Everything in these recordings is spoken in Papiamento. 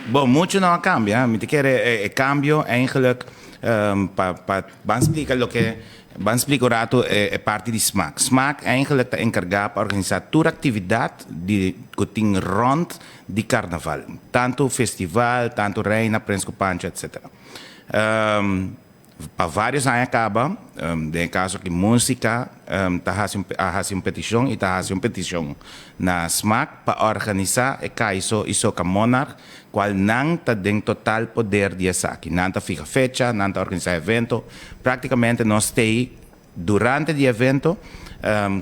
Bon, mucho no a cambia. Mi ta kere e cambio eigenlijk pa ban splica loke ban splica un rato e parti di SMAC. SMAC eigenlijk ta encarga pa organisa tur actividad di cu tin rond di carnaval. Tanto festival, tanto Reina, Prins cu Pancho, etc. Pa varios aña caba, den e caso aki Musica ta haci un a haci un peticion y ta haci un peticion na SMAC pa organisa e Caiso y Soca Monarch cual nan ta den total poder di esaki. Nan ta fiha fecha, nan ta organisa evento. Practicamente nos t'ey durante di evento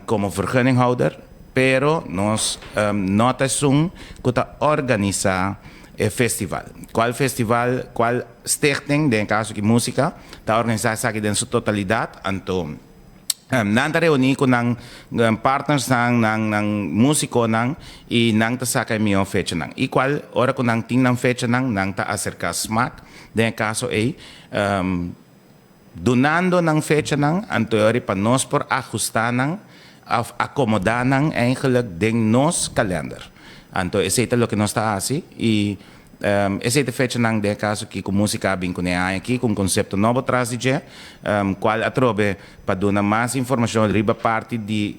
como vergunninghouder, pero nos no ta esun cu ta organisa e festival. Cual festival, cual stichting, den e caso aki Musica, ta organisa esaki den su totalidad, anto nan ta reuni cu nan partnersnan, nan musiconan y nan ta saca e miho fechanan. Y cual ora cu nan tin nan fechanan, nan ta acerca SMAC, den e caso ey, dunando nan fechanan, anto e ora pa nos por ahusta nan of acomoda nan eigenlijk den nos kalender. Anto esey ta loke nos ta haci y esey ta fechanan den e caso aki cu Musica a bin cune aña aki cu un concepto nobo tras di dje, cual atrobe pa duna mas informacion riba parti di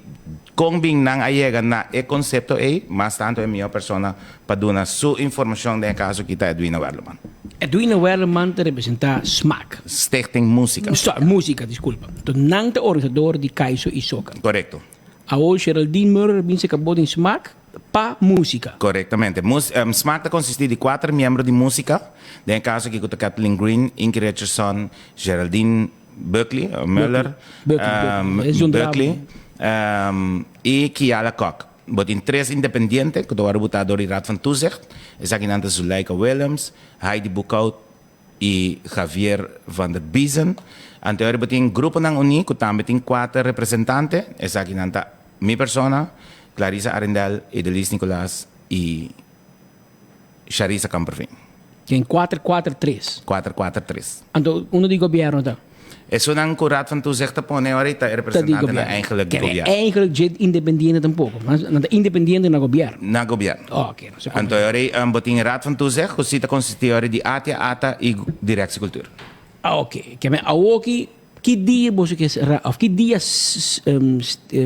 con bin nan a yega na e concepto ey, mas tanto e miho persona pa duna su informacion den e caso aki ta Edwina Werleman. Edwina Werleman ta representa SMAC. Stichting Musica. Sorry, Musica, disculpa. Enton nan ta organisador di Kaiso y Soca. Correcto. Awor Geraldine Meurer a bin seca bo den SMAC pa musica. Correctamente. SMAC ta consisti di cuater miembro di musica, den e caso aki cu ta Kathleen Green, Inky Richardson, Geraldine Buckley, Muller, Buckley, y Kiala Kok. Bo tin tres independiente ku ta wòrdu butá dor di Raad van Toezicht. Esakinan ta Zuleika Willems, Heidi Boekhout i Javier van der Biezen. Anteori bo tin gruponan uní ku tambe tin kuater representante. Esakinan ta mi persona, Clarissa Arrindell, Edelis Nicolaas i Sharissa Kamperveen. Tin kuater kuater tres. Kuater kuater tres. Anto uno di gobierno ta? Esunnan ku Raad van Toezicht ta pone ora ta e representantenan eigenlijk di gobierno. Eigenlijk dje independiente tampoco. Nan ta independiente na gobierno. Na gobierno. Oke. Anto e ora ei bo tin Raad van Toezicht ku si ta konsisti ora di ATIA, ata i Directie Cultuur. Oke. Ke men awoki ki dia boso ke of ki dia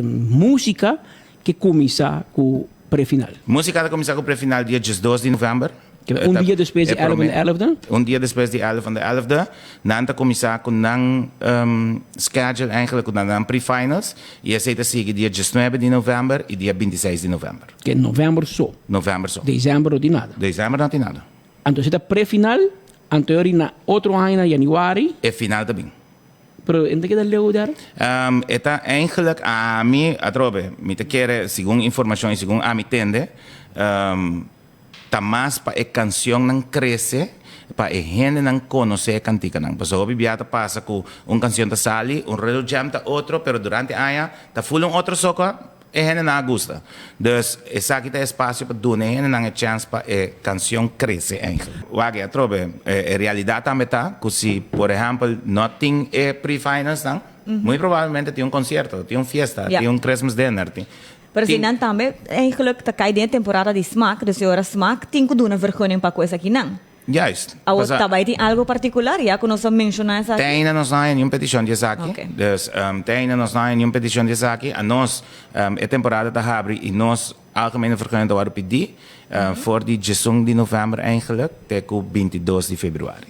musica ke kuminsá ku prefinal? Musica ta kuminsá ku prefinal dia 12 di novèmber. Un dia despues di 11 van de elfde? Un dia despues di 11 van de elfde. Nan ta kuminsá ku nan schedule eigenlijk, ku nan pre-finals. I esei ta sigui dia 19 di novèmber i dia 26 di novèmber. Ke novèmber so? Novèmber so. Desèmber no tin nada? Desèmber no tin nada. Anto esei ta prefinal, anto e na otro aña na yanüari. E final ta bin. Pero e no ta keda leu der? E ta eigenlijk ami, atrobe, mi ta kere segun informacion y segun ami tende, ta mas pa e cancionnan crece, pa e hendenan conoce e canticanan. Pasobra hopi bia ta pasa cu un cancion ta sali, un redo jam ta otro, pero durante aña ta full un otro soca, e hendenan a gusta. Dus esaki ta e espacio pa duna e hendenan e chance pa e cancion crece eigenlijk. Wak atrobe, e realidad tambe ta cu si por ehempel no tin e pre-finals nan, muy probablemente tin un concierto, tin un fiesta, tin un Christmas dinner, tin. Pero si nan tambe eigenlijk ta cay den e temporada di smaak, dus e ora smaak tin cu duna vergunning pa cu esakinan. Juist. Awor ta bai tin algo particular ya cu nos a menciona esaki? Te ainda nos no haya niun peticion di esaki. Dus te ainda nos no haya niun peticion di esaki. A nos e temporada ta habri y nos algemene vergunning ta worde pidi for di 11 di november eigenlijk te cu 22 di februari.